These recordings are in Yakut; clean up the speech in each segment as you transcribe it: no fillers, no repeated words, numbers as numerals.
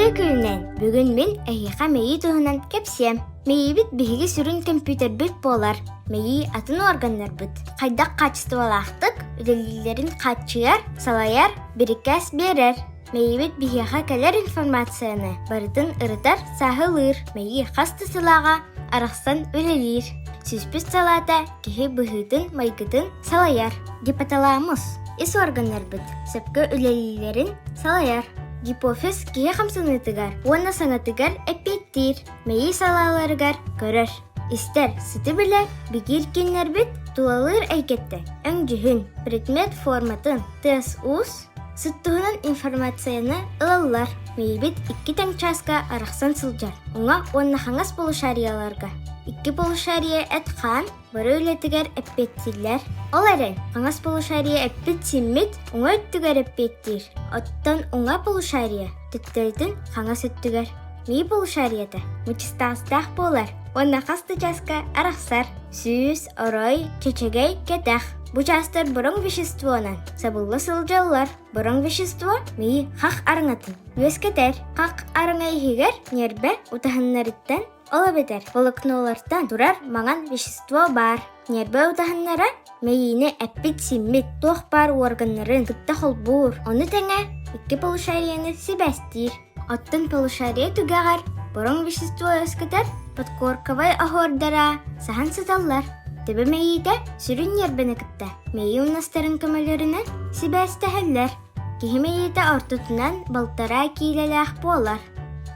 Үтүө күнүнэн! Бүгүн мин эһиэхэ мэйии туһунан кэпсиэм. Мэйиибит биһиги сүрүн көмпүүтэрбит буолар. Мэйии атын уорганнарбыт хайдах хаачыстыбалаахтык үлэлииллэрин хааччыйар, салайар, бирикээс биэрэр. Мэйиибит биһиэхэ кэлэр информацияны барытын ырытар, сааһылыыр. Мэйии хас да сылааҕа арахсан үлэлиир. Сүүспүт салаата киһи быһыытын-майгытын салайар. Гипоталамус ис уорганнарбыт сөпкө үлэлииллэрин салайар. Гипофиз киһи хамсаныытыгар уонна саҥатыгар эппиэттиир, мэйии салааларыгар көрөр. Истэр, сыты билэр, бигиир киннэрбит тулалыыр эйгэттэн өҥ-дьүһүн, предмет форматын, тыас-уус, сыт туһунан информацияны ылаллар. Мэйиибит икки тэҥ чааска арахсан сылдьар, уҥа уонна хаҥас полушарияларга. Икки полушария эт-хаан бары үлэтигэр эппиэттииллэр. Ол эрэн, хаҥас полушарие эппит-симмит уҥа өттүгэр эппиэттиир, оттон уҥа полушарие төттөрүтүн хаҥас өттүгэр. Мии полушариета мычыстаҕастаах буолар уонна хас да чааска арахсар. Сүүс, орой, чэчэгэй, кэтэх. Бу чаастар бороҥ веществонан сабылла сылдьаллар. Бороҥ вещество мии хах араҥатын үөскэтэр. Хах араҥа иһигэр ньиэрбэ утаһыннарыттан Ол эбэтэр волокнолартан турар маҥан вещество баар. Ньиэрбэ утаһыннара мэйиини эппит-симмит, туох баар уорганнарын кытта холбуур, ону тэҥэ икки полушарияны сибээстиир. Оттон полушария түгэҕэр бороҥ вещество үөскэтэр подкорковай оһуордара саһан сыталлар. Төбө мэйиитэ сүрүн ньиэрбэни кытта мэйии умнастарын көмөлөрүнэн сибээстэһэллэр. Киһи мэйиитэ ортотунан балтараа киилэлээх буолар.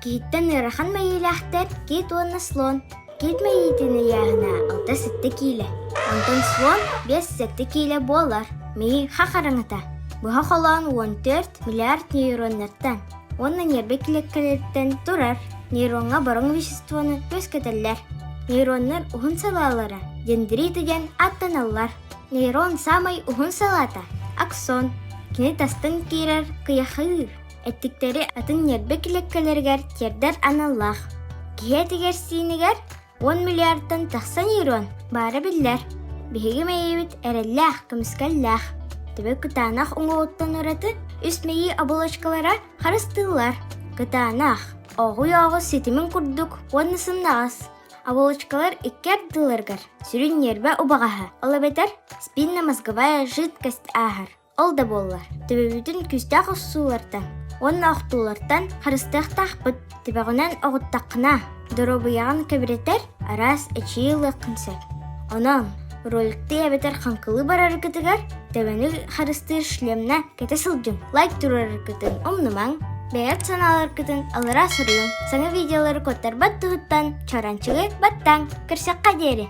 Киһиттэн ыарахан мэйиилээхтэр кит уонна слон. Кит мэйиитин ыйааһына 6-7 киилэ, онтон слон 5-7 киилэ буолар. Мэйии хах араҥата быһа холоон 14 миллиард нейроннартан уонна ньиэрбэ килиэккэлэриттэн турар. Нейроҥҥа бороҥ веществоны үөскэтэллэр. Нейроннар уһун салаалара дендриты диэн ааттаналлар. Нейрон саамай уһун салаата – аксон. Кини тастан киирэр кыйахыыр, эттиктэри атын ньиэрбэ килиэккэлэригэр тиэрдэр аналлаах. Киһи этигэр-сиинигэр 10 миллиардтан тахса нейрон баара биллэр. Биһиги мэйиибит эрэллээх, көмүскэллээх. Төбө кытаанах уҥуоҕуттан ураты үс мэйии оболочкалара харыстыыллар. Кытаанах, оҕуй-оҕус ситимин курдук уонна сымнаҕас. Оболочкалар икки ардыларыгар сүрүн ньиэрбэ убаҕаһа, ол эбэтэр спинномозговая жидкость ааһар. Ол да буоллар, төбөбүтүн күүстээх охсуулартан уонна охтуулартан харыстыахтаахпыт. Төбөҕүнэн оҕуттаххына, доруобуйаҕын кэбирэтэр араас эчийии ылыаххын сөп. Онон роликтыы эбэтэр хаҥкылыы бараргытыгар төбөнү харыстыыр шлемнэ кэтэ сылдьыҥ, лайк туруораргытын умнумаҥ, бэйэт санааларгытын аллараа суруйуҥ, саҥа видеолары куоттарбат туһуттан чаранчыгы баттааҥ. Көрсөххө диэри!